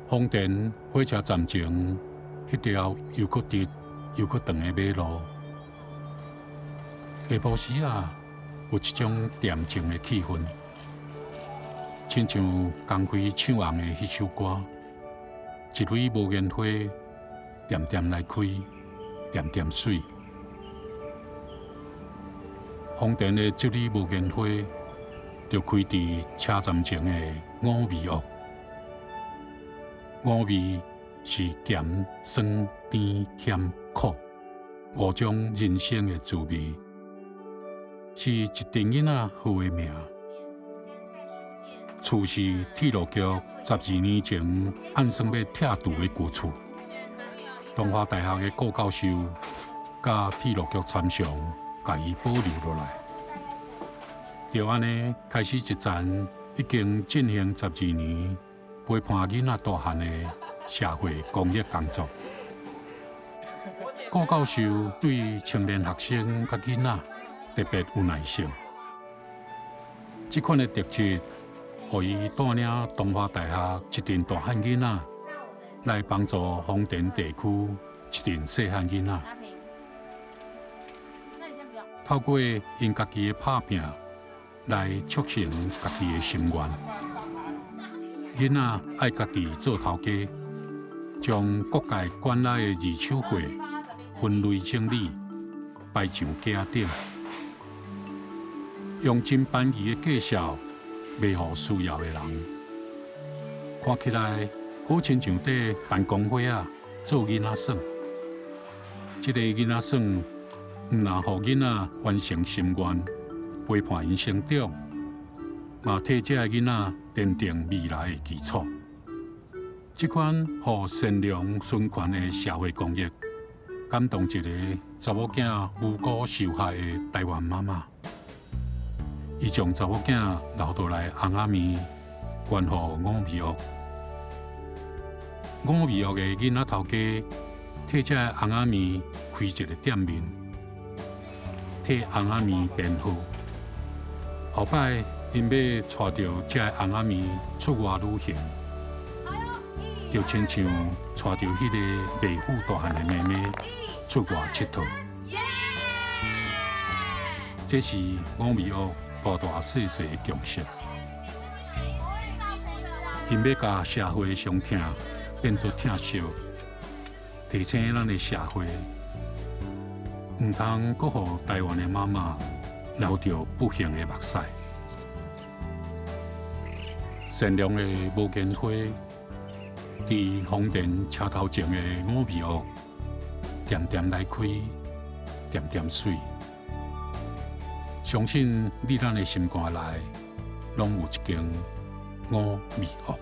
豐田火車站前彼條又閣直又閣長的馬路，下晡時仔有一種恬靜的氣氛，親像江輝唱紅的彼首歌，一蕊無言花，恬恬來開，恬恬媠。豐田的這蕊無言花，就開佇車站前的五味屋。五味是鹹、酸、甜、鹹、苦五種人生的滋味，是一陣囡仔號的名。厝是鐵路局12年前按算欲拆除的舊厝。東華大學的顧教授佮鐵路局參詳，共伊保留落來。就按呢開始一層已經進行十二年陪伴囡仔大漢的社會公益工作。顧教授對青年學生佮囡仔特別有耐性。這款的特質，予伊帶領東華大學一陣大漢囡仔來幫助豐田地區一陣細漢囡仔。透過𪜶家己的拍拚來促成家己的心願。囡仔愛家己做頭家，將各界捐來的二手貨分類整理，擺上架頂，用真便宜的價數賣予需要的人。看起來好親像佇辦公會仔做囡仔耍。這个囡仔耍，毋但予囡仔完成心願，陪伴𪜶成長，嘛替這个囡仔奠定未來的基礎。這款予善良循環的社會公益，感動一個查某囝無辜受害的台灣媽媽。伊將查某囝留落來尪仔麵捐予五味屋。五味屋的囡仔頭家替這个尪仔麵開一个店面，替尪仔麵編號。後擺𪜶欲帶著這个尪仔麵出外旅行，就親像帶著彼個袂赴大漢的妹妹出外𨑨迌。這是五味屋大大細細的共識。𪜶欲共社會傷疼變做疼惜，提醒咱的社會，毋通閣予台灣的媽媽流著不幸的目屎。善良的無言花，佇豐田車頭前的五味屋，恬恬來開，恬恬媠。相信佇咱的心肝內，攏有一間五味屋。